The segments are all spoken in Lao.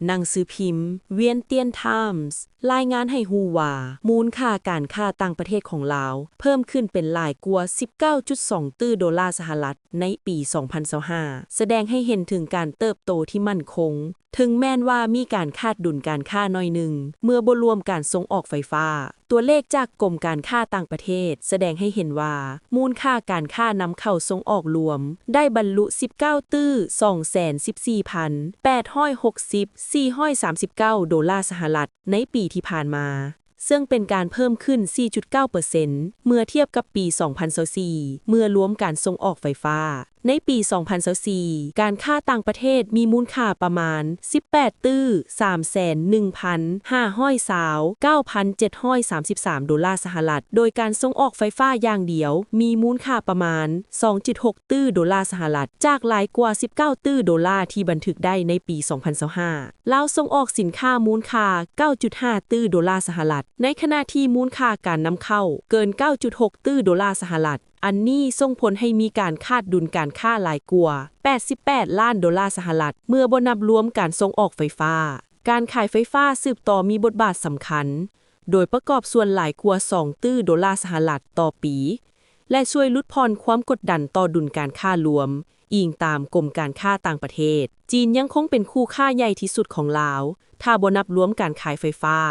ໜັງສືພິມ Vientiane Times ລາຍງານໃຫ້ຮູ້ວ່າ ມູນຄ່າການຄ້າຕ່າງປະເທດຂອງລາວ ເພີ່ມຂຶ້ນເປັນຫຼາຍກວ່າ ສິບເກົ້າຈຸດສອງຕື້ໂດລາສະຫະລັດ ໃນປີສອງພັນຊາວຫ້າ ສະແດງໃຫ້ເຫັນເຖິງການເຕີບໂຕທີ່ໝັ້ນຄົງ, ເຖິງແມ່ນວ່າມີການຂາດດຸນການຄ້າໜ້ອຍໜຶ່ງ ເມື່ອບໍ່ລວມການສົ່ງອອກໄຟຟ້າ. ຕົວເລກຈາກກົມການຄ້າຕ່າງປະເທດສະແດງໃຫ້ເຫັນວ່າ ມູນຄ່າການຄ້ານຳເຂົ້າສົ່ງອອກລວມ ໄດ້ບັນລຸ ສິບເກົ້າຕື້ສອງແສນສິບສີ່ພັນແປດຮ້ອຍຫົກສິບ ສີ່ຮ້ອຍສາມສິບເກົ້າໂດລາສະຫະລັດ ໃນປີທີ່ຜ່ານມາ, ເຊິ່ງເປັນການເພີ່ມຂຶ້ນ ສີ່ຈຸດເກົ້າເປີເຊັນ ເມື່ອທຽບກັບປີສອງພັນຊາວສີ່ ເມື່ອລວມການສົ່ງອອກໄຟຟ້າ. ໃນປີສອງພັນຊາວສີ່ ການຄ້າຕ່າງປະເທດມີມູນຄ່າປະມານ ສິບແປດຕື້ສາມແສນໜຶ່ງພັນຫ້າຮ້ອຍຊາວ ເກົ້າພັນເຈັດຮ້ອຍສາມສິບສາມໂດລາສະຫະລັດ, ໂດຍການສົ່ງອອກໄຟຟ້າຢ່າງດຽວມີມູນຄ່າປະມານ ສອງຈຸດຫົກຕື້ໂດລາສະຫະລັດ, ຈາກຫຼາຍກວ່າ ສິບເກົ້າຕື້ໂດລາທີ່ບັນທຶກໄດ້ໃນປີສອງພັນຊາວຫ້າ. ລາວສົ່ງອອກສິນຄ້າມູນຄ່າ ເກົ້າຈຸດຫ້າຕື້ໂດລາສະຫະລັດ, ໃນຂະນະທີ່ມູນຄ່າການນຳເຂົ້າເກີນ ເກົ້າຈຸດຫົກຕື້ໂດລາສະຫະລັດ. ອັນນີ້ສົ່ງຜົນໃຫ້ມີການຂາດດຸນການຄ້າຫຼາຍກວ່າ ແປດສິບແປດລ້ານໂດລາສະຫະລັດ ເມື່ອບໍ່ນັບລວມການສົ່ງອອກໄຟຟ້າ. ການຂາຍໄຟຟ້າສືບຕໍ່ມີບົດບາດສຳຄັນ, ໂດຍປະກອບສ່ວນຫຼາຍກວ່າ ສອງຕື້ໂດລາສະຫະລັດຕໍ່ປີ ແລະ ຊ່ວຍຫຼຸດຜ່ອນຄວາມກົດດັນຕໍ່ດຸນການຄ້າລວມ, ອີງຕາມກົມການຄ້າຕ່າງປະເທດ. ຈີນຍັງຄົງເປັນຄູ່ຄ້າໃຫຍ່ທີ່ສຸດຂອງລາວ, ຖ້າບໍ່ນັບລວມການຂາຍໄຟຟ້າ,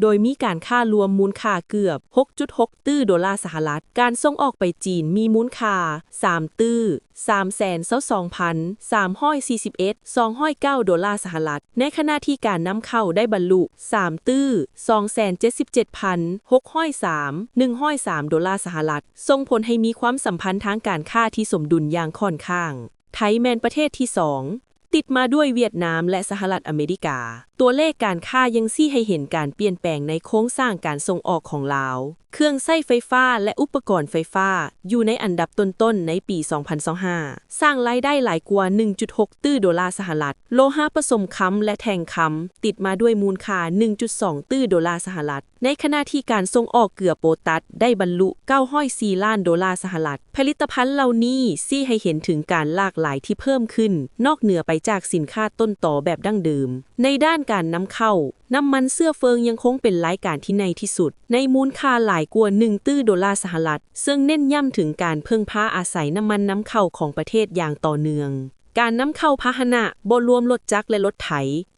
ໂດຍມີການຄ້າລວມມູນຄ່າເກືອບ ຫົກຈຸດຫົກຕື້ໂດລາສະຫະລັດ. ການສົ່ງອອກໄປຈີນມີມູນຄ່າ ສາມຕື້ສາມແສນຊາວສອງພັນສາມຮ້ອຍສີ່ສິບເອັດ ສອງຮ້ອຍເກົ້າໂດລາສະຫະລັດ, ໃນຂະນະທີ່ການນຳເຂົ້າໄດ້ບັນລຸ ສາມຕື້ສອງແສນເຈັດສິບເຈັດພັນຫົກຮ້ອຍສາມ ໜຶ່ງຮ້ອຍສາມໂດລາສະຫະລັດ, ສົ່ງຜົນໃຫ້ມີຄວາມສຳພັນທາງການຄ້າທີ່ສົມດຸນຢ່າງຂ້ອນຂ້າງ. ໄທແມ່ນປະເທດທີສອງ, ຕິດມາດ້ວຍຫວຽດນາມ ແລະ ສະຫະລັດອາເມລິກາ. ຕົວເລກການຄ້າຍັງຊີ້ໃຫ້ເຫັນການປ່ຽນແປງໃນໂຄງສ້າງການສົ່ງອອກຂອງລາວ. ເຄື່ອງໃຊ້ໄຟຟ້າ ແລະ ອຸປະກອນໄຟຟ້າຢູ່ໃນອັນດັບຕົ້ນໆໃນປີສອງພັນຊາວຫ້າ, ສ້າງລາຍໄດ້ຫຼາຍກວ່າ ໜຶ່ງຈຸດຫົກຕື້ໂດລາສະຫະລັດ. ໂລຫະປະສົມຄຳ ແລະ ແທ່ງຄຳ ຕິດມາດ້ວຍມູນຄ່າ ໜຶ່ງຈຸດສອງຕື້ໂດລາສະຫະລັດ. ໃນຂະນະທີ່ການສົ່ງອອກເກືອໂປຕັດໄດ້ບັນລຸ ເກົ້າຮ້ອຍສີ່ລ້ານໂດລາສະຫະລັດ. ຜະລິດຕະພັນເຫຼົ່ານີ້ຊີ້ໃຫ້ເຫັນເຖິງການຫຼາກຫຼາຍທີ່ເພີ່ມຂຶ້ນ, ນອກເໜືອໄປຈາກສິນຄ້າຕົ້ນຕໍແບບດັ້ງເດີມ. ໃນດ້ານການນຳເຂົ້າ, ນ້ຳມັນເຊື້ອເຟີງຍັງຄົງເປັນລາຍການທີ່ໃຫຍ່ທີ່ສຸດ, ໃນມູນຄ່າຫຼາຍກວ່າ ໜຶ່ງຕື້ໂດລາສະຫະລັດ, ເຊິ່ງເນັ້ນຢ້ຳເຖິງການເພິ່ງພາອາໄສນ້ຳມັນນຳເຂົ້າຂອງປະເທດຢ່າງຕໍ່ເນື່ອງ. ການນຳເຂົ້າພາຫະນະ, ບໍ່ລວມລົດຈັກ ແລະ ລົດໄຖ,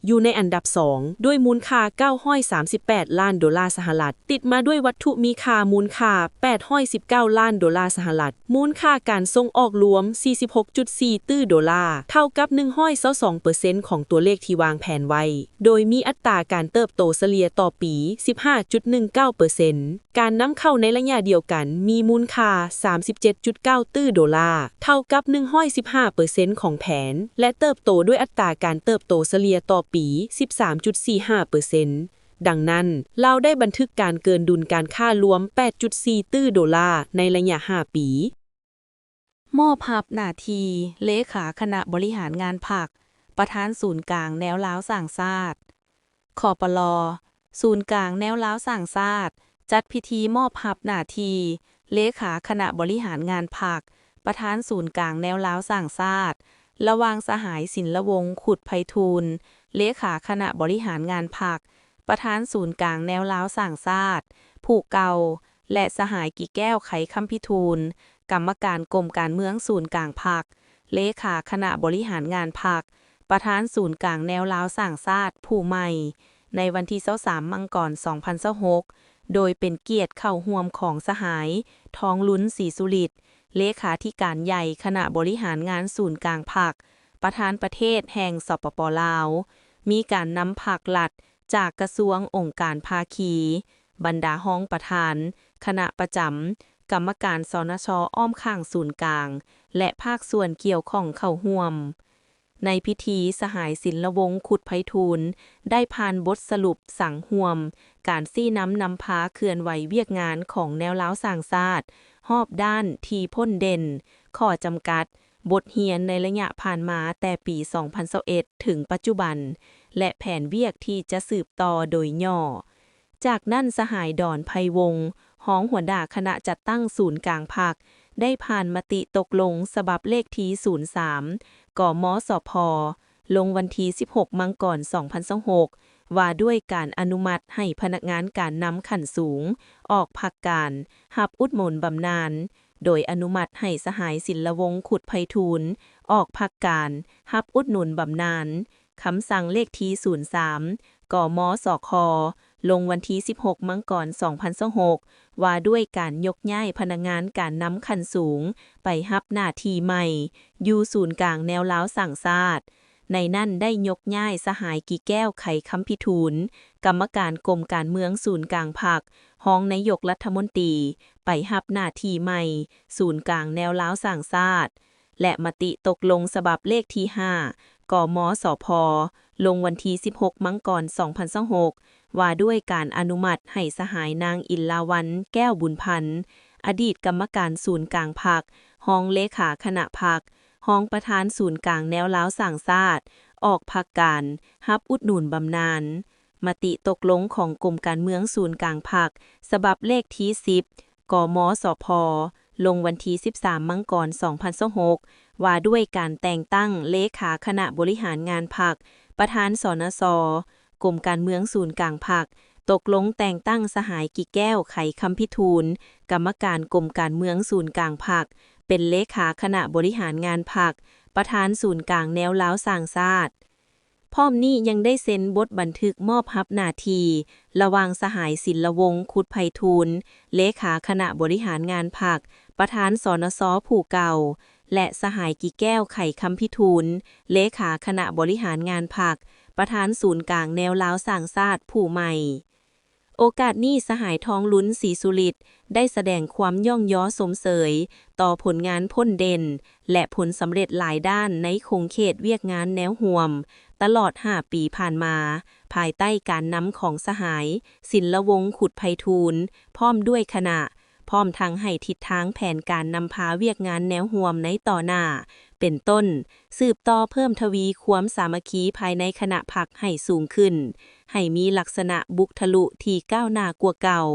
ຢູ່ໃນອັນດັບສອງ ດ້ວຍມູນຄ່າ ເກົ້າຮ້ອຍສາມສິບແປດລ້ານໂດລາສະຫະລັດ, ຕິດມາດ້ວຍວັດຖຸມີຄ່າມູນຄ່າ ແປດຮ້ອຍສິບເກົ້າລ້ານໂດລາສະຫະລັດ, ມູນຄ່າການສົ່ງອອກລວມ ສີ່ສິບຫົກຈຸດສີ່ຕື້ໂດລາ, ເທົ່າກັບ ໜຶ່ງຮ້ອຍຊາວສອງເປີເຊັນຂອງຕົວເລກທີ່ວາງແຜນໄວ້, ໂດຍມີອັດຕາການເຕີບໂຕສະເລ່ຍຕໍ່ປີ ສິບຫ້າຈຸດໜຶ່ງເກົ້າເປີເຊັນ. ການນຳເຂົ້າໃນໄລຍະດຽວກັນມີມູນຄ່າ ສາມສິບເຈັດຈຸດເກົ້າຕື້ໂດລາ, ເທົ່າກັບ ໜຶ່ງຮ້ອຍສິບຫ້າເປີເຊັນຂອງແຜນ ແລະ ເຕີບໂຕດ້ວຍອັດຕາການເຕີບໂຕສະເລ່ຍຕໍ່ປີ ສິບສາມຈຸດສີ່ຫ້າເປີເຊັນ. ດັ່ງນັ້ນ, ລາວໄດ້ບັນທຶກການເກີນດຸນການຄ້າລວມ ແປດຈຸດສີ່ຕື້ໂດລາໃນໄລຍະຫ້າປີ. ມອບຮັບໜ້າທີ່ເລຂາຄະນະບໍລິຫານງານພັກ, ປະທານສູນກາງແນວລາວສ້າງຊາດ. ຄປລ, ສູນກາງແນວລາວສ້າງຊາດ ຈັດພິທີມອບຮັບໜ້າທີ່ເລຂາຄະນະບໍລິຫານງານພັກ, ປະທານສູນກາງແນວລາວສ້າງຊາດ ລະຫວ່າງສະຫາຍ ສິນລະວົງ ຂຸດໄພທູນ ເລຂາຄະນະບໍລິຫານງານພັກ, ປະທານສູນກາງແນວລາວສ້າງຊາດ ຜູ້ເກົ່າ ແລະ ສະຫາຍ ກິແກ້ວ ໄຂຄຳພິທູນ ກຳມະການກົມການເມືອງສູນກາງພັກ, ເລຂາຄະນະບໍລິຫານງານພັກ, ປະທານສູນກາງແນວລາວສ້າງຊາດຜູ້ໃໝ່ ໃນວັນທີຊາວສາມ ມັງກອນ ສອງພັນຊາວຫົກ ໂດຍເປັນກຽດເຂົ້າຮ່ວມຂອງສະຫາຍ ທອງລຸນ ສີສຸລິດ ເລຂາທິການໃຫຍ່ຄະນະບໍລິຫານງານສູນກາງພັກ, ປະທານປະເທດແຫ່ງ ສປປ ລາວ, ມີການນຳພັກລັດຈາກກະຊວງ, ອົງການພາຄີ, ບັນດາຮອງປະທານ, ຄະນະປະຈຳ, ກຳມະການ ສນຊ ອ້ອມຂ້າງສູນກາງ ແລະ ພາກສ່ວນກ່ຽວຂ້ອງເຂົ້າຮ່ວມ. ໃນພິທີ, ສະຫາຍ ສິນລະວົງ ຂຸດໄພທູນ ໄດ້ຜ່ານບົດສະຫຼຸບສັງຮ່ວມການຊີ້ນຳນຳພາເຄື່ອນໄຫວວຽກງານຂອງແນວລາວສ້າງຊາດຮອບດ້ານທີ່ພົ້ນເດັ່ນ, ຂໍ້ຈຳກັດ, ບົດຮຽນໃນໄລຍະຜ່ານມາແຕ່ປີສອງພັນຊາວເອັດ ເຖິງປັດຈຸບັນ ແລະ ແຜນວຽກທີ່ຈະສືບຕໍ່ໂດຍຫຍໍ້. ຈາກນັ້ນ ສະຫາຍ ດອນ ໄພວົງ ຮອງຫົວໜ້າຄະນະຈັດຕັ້ງສູນກາງພັກ ໄດ້ຜ່ານມະຕິຕົກລົງສະບັບເລກທີສູນສາມ ກມສພ ລົງວັນທີສິບຫົກ ມັງກອນ ສອງພັນຊາວຫົກ ວ່າດ້ວຍການອະນຸມັດໃຫ້ພະນັກງານການນຳຂັ້ນສູງອອກພັກການຮັບອຸດໜູນບຳນານ, ໂດຍອະນຸມັດໃຫ້ສະຫາຍ ສິນລະວົງ ຄຸດໄພທູນ ອອກພັກການຮັບອຸດໜູນບຳນານ. ຄຳສັ່ງເລກທີ ສູນສາມ ກມສຄ ລົງວັນທີສິບຫົກ ມັງກອນ ສອງພັນຊາວຫົກ ວ່າດ້ວຍການຍົກຍ້າຍພະນັກງານການນຳຂັ້ນສູງໄປຮັບໜ້າທີ່ໃໝ່ຢູ່ສູນກາງແນວລາວສ້າງຊາດ. ໃນນັ້ນໄດ້ຍົກຍ້າຍສະຫາຍ ກິແກ້ວ ໄຂຄຳພິທູນ ກຳມະການກົມການເມືອງສູນກາງພັກ, ຮອງນາຍົກລັດຖະມົນຕີ ໄປຮັບໜ້າທີ່ໃໝ່ສູນກາງແນວລາວສ້າງຊາດ. ແລະ ມະຕິຕົກລົງສະບັບເລກທີຫ້າ ກມສພ ລົງວັນທີສິບຫົກ ມັງກອນ ສອງພັນຊາວຫົກ ວ່າດ້ວຍການອະນຸມັດໃຫ້ສະຫາຍ ນາງ ອິນລາວັນ ແກ້ວບຸນພັນ ອະດີດກຳມະການສູນກາງພັກ, ຮອງເລຂາຄະນະພັກ, ຮອງປະທານສູນກາງແນວລາວສ້າງຊາດ ອອກພັກການຮັບອຸດໜູນບຳນານ. ມະຕິຕົກລົງຂອງກົມການເມືອງສູນກາງພັກ ສະບັບເລກທີສິບ ກມສພ ລົງວັນທີສິບສາມ ມັງກອນ ສອງພັນຊາວຫົກ ວ່າດ້ວຍການແຕ່ງຕັ້ງເລຂາຄະນະບໍລິຫານງານພັກ, ປະທານ ສນຊ, ກົມການເມືອງສູນກາງພັກ ຕົກລົງແຕ່ງຕັ້ງສະຫາຍ ກິແກ້ວ ໄຂຄຳພິທູນ ກຳມະການກົມການເມືອງສູນກາງພັກ ເປັນເລຂາຄະນະບໍລິຫານງານພັກ, ປະທານສູນກາງແນວລາວສ້າງຊາດ. ພ້ອມນີ້ຍັງໄດ້ເຊັນບົດບັນທຶກມອບຮັບໜ້າທີ່ລະຫວ່າງສະຫາຍ ສິນລະວົງ ຄຸດໄພທູນ ເລຂາຄະນະບໍລິຫານງານພັກ ປະທານ ສນຊ ຜູ້ເກົ່າ ແລະ ສະຫາຍ ກິແກ້ວ ໄຂຄຳພິທູນ ເລຂາຄະນະບໍລິຫານງານພັກ ປະທານສູນກາງແນວລາວສ້າງຊາດຜູ້ໃໝ່. ໂອກາດນີ້ ສະຫາຍ ທອງລຸນ ສີສຸລິດ ໄດ້ສະແດງຄວາມຍ້ອງຍໍຊົມເຊີຍຕໍ່ຜົນງານພົ້ນເດັ່ນ ແລະ ຜົນສຳເລັດຫຼາຍດ້ານໃນຂົງເຂດວຽກງານແນວຮ່ວມ ຕະຫຼອດຫ້າປີຜ່ານມາ, ພາຍໃຕ້ການນຳຂອງສະຫາຍ ສິນລະວົງ ຄຸດໄພທູນ ພ້ອມດ້ວຍຄະນະ, ພ້ອມທັງໃຫ້ທິດທາງແຜນການນຳພາວຽກງານແນວຮ່ວມໃນຕໍ່ໜ້າ, ເປັນຕົ້ນ, ສືບຕໍ່ເພີ່ມທະວີຄວາມສາມັກຄີພາຍໃນຄະນະພັກໃຫ້ສູງຂຶ້ນ, ໃຫ້ມີລັກສະນະບຸກທະລຸທີ່ກ້າວໜ້າກວ່າເກົ່າ,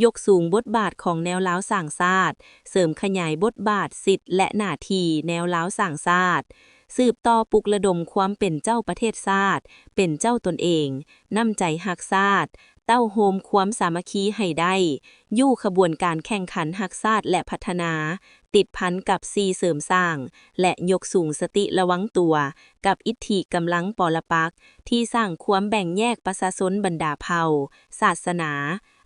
ຍົກສູງບົດບາດຂອງແນວລາວສ້າງຊາດ, ເສີມຂະຫຍາຍບົດບາດ, ສິດ ແລະ ໜ້າທີ່ແນວລາວສ້າງຊາດ, ສືບຕໍ່ປຸກລະດົມຄວາມເປັນເຈົ້າປະເທດຊາດ, ເປັນເຈົ້າຕົນເອງ, ນ້ຳໃຈຮັກຊາດ, ເຕົ້າໂຮມຄວາມສາມັກຄີໃຫ້ໄດ້, ຢູ່ຂະບວນການແຂ່ງຂັນຮັກຊາດ ແລະ ພັດທະນາ, ຕິດພັນກັບສີ່ເສີມສ້າງ ແລະ ຍົກສູງສະຕິລະວັງຕົວກັບອິດທິກຳລັງປໍລະປັກ ທີ່ສ້າງຄວາມແບ່ງແຍກປະຊາຊົນບັນດາເຜົ່າ, ສາດສະໜາ,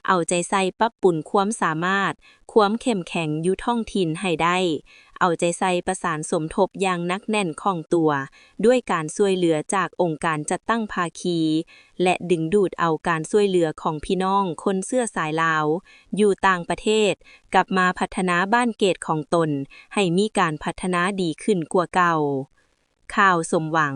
ເອົາໃຈໃສ່ປັບປຸງຄວາມສາມາດ, ຄວາມເຂັ້ມແຂງຢູ່ທ້ອງຖິ່ນໃຫ້ໄດ້, ເອົາໃຈໃສ່ປະສານສົມທົບຢ່າງໜັກແໜ້ນຄ່ອງຕົວ ດ້ວຍການຊ່ວຍເຫຼືອຈາກອົງການຈັດຕັ້ງພາຄີ ແລະ ດຶງດູດເອົາການຊ່ວຍເຫຼືອຂອງພີ່ນ້ອງຄົນເຊື້ອສາຍລາວຢູ່ຕ່າງປະເທດ ກັບມາພັດທະນາບ້ານເກດຂອງຕົນໃຫ້ມີການພັດທະນາດີຂຶ້ນກວ່າເກົ່າ. ຂ່າວສົມຫວັງ.